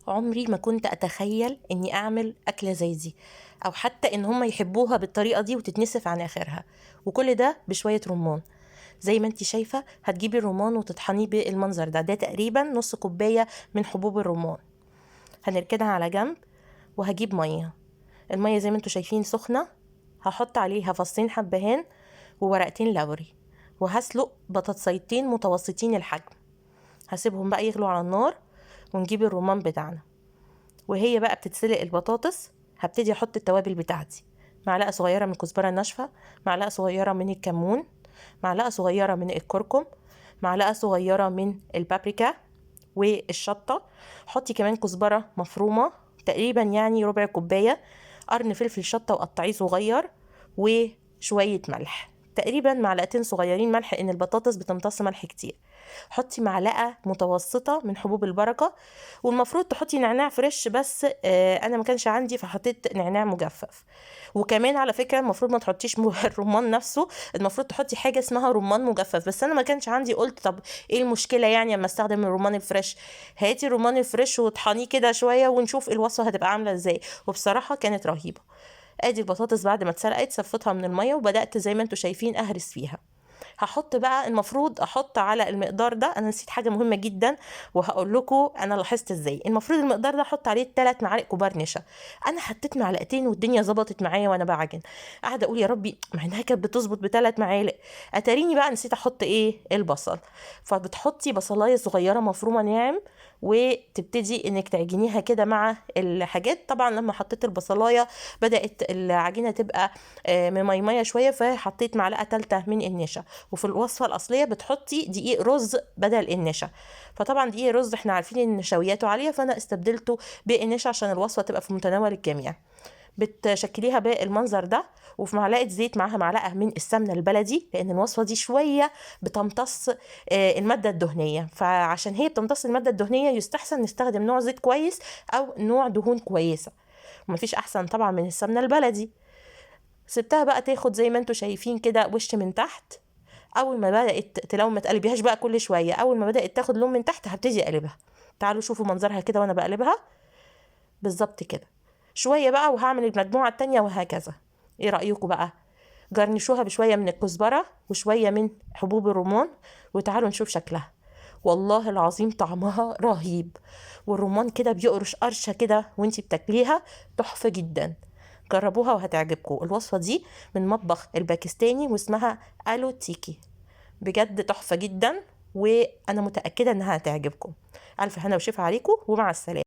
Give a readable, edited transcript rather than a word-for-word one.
عمري ما كنت اتخيل اني اعمل اكله زي دي، او حتى ان هم يحبوها بالطريقة دي وتتنسف عن اخرها، وكل ده بشوية رمان. زي ما انت شايفه هتجيبي الرمان وتطحنيه بالمنظر ده، ده تقريبا نص كوباية من حبوب الرمان. هنركنها على جنب، وهجيب مية. المية زي ما انتوا شايفين سخنة، هحط عليها فصين حبهان وورقتين لوري، وهسلق بطاطسيتين متوسطين الحجم. هسيبهم بقى يغلوا على النار، ونجيب الرمان بتاعنا. وهي بقى بتتسلق البطاطس هبتدي احط التوابل بتاعتي. معلقه صغيرة من الكزبره الناشفه، معلقه صغيرة من الكمون، معلقه صغيرة من الكركم، معلقه صغيرة من البابريكا والشطه. حطي كمان كزبره مفرومه تقريبا يعني ربع كوباية، قرن فلفل شطه وقطعيه صغير، وشوية ملح تقريبا معلقتين صغيرين ملح، ان البطاطس بتمتص ملح كتير. حطي معلقه متوسطه من حبوب البركة، والمفروض تحطي نعناع fresh، بس انا ما كانش عندي فحطيت نعناع مجفف. وكمان على فكرة المفروض ما تحطيش الرمان نفسه، المفروض تحطي حاجة اسمها رمان مجفف، بس انا ما كانش عندي. قلت طب ايه المشكلة يعني اما استخدم الرمان ال fresh؟ هاتي الرمان ال fresh وطحنيه كده شوية ونشوف الوصفة هتبقى عامله ازاي. وبصراحة كانت رهيبة. ادي البطاطس بعد ما اتسلقت صفيتها من المية، وبدات زي ما انتم شايفين اهرس فيها. هحط بقى، المفروض احط على المقدار ده، انا نسيت حاجة مهمة جدا وهقول لكم انا لاحظت ازاي. المفروض المقدار ده احط عليه 3 معالق كبار نشا، انا حطيت معلقتين والدنيا ظبطت معايا وانا بعجن. قاعدة اقول يا ربي مع انها كانت بتظبط ب3 معالق، اتاريني بقى نسيت احط ايه؟ البصل. فبتحطي بصلايه صغيرة مفرومه ناعم، وتبتدي انك تعجنيها كده مع الحاجات. طبعا لما حطيت البصلايه بدات العجينة تبقى مميميه شوية، فحطيت معلقه ثالثة من النشا. وفي الوصفة الاصلية بتحطي دقيق رز بدل النشا، فطبعا دقيق رز احنا عارفين ان نشوياته عالية، فانا استبدلته بالنشا عشان الوصفة تبقى في متناول الجميع. بتشكليها بالمنظر ده، وفي معلقه زيت معاها معلقه من السمنة البلدي، لان الوصفة دي شوية بتمتص المادة الدهنية، فعشان هي بتمتص المادة الدهنية يستحسن نستخدم نوع زيت كويس او نوع دهون كويسة، ومفيش احسن طبعا من السمنة البلدي. سبتها بقى تاخد زي ما انتوا شايفين كده وش من تحت. اول ما بدات تلون، ما تقلبيهاش بقى كل شوية، اول ما بدات تاخد لون من تحت هبتدي اقلبها. تعالوا شوفوا منظرها كده وانا بقلبها بالظبط كده. شوية بقى وهعمل المجموعة التانية وهكذا. ايه رايكم بقى؟ جرنشوها بشوية من الكزبره وشوية من حبوب الرمان، وتعالوا نشوف شكلها. والله العظيم طعمها رهيب، والرمان كده بيقرش قرشه كده وانتي بتاكليها، تحفة جدا. جربوها وهتعجبكم. الوصفة دي من مطبخ الباكستاني واسمها الو تيكي، بجد تحفة جدا، وانا متاكدة انها هتعجبكم. الف هنا وشفا عليكم، ومع السلامة.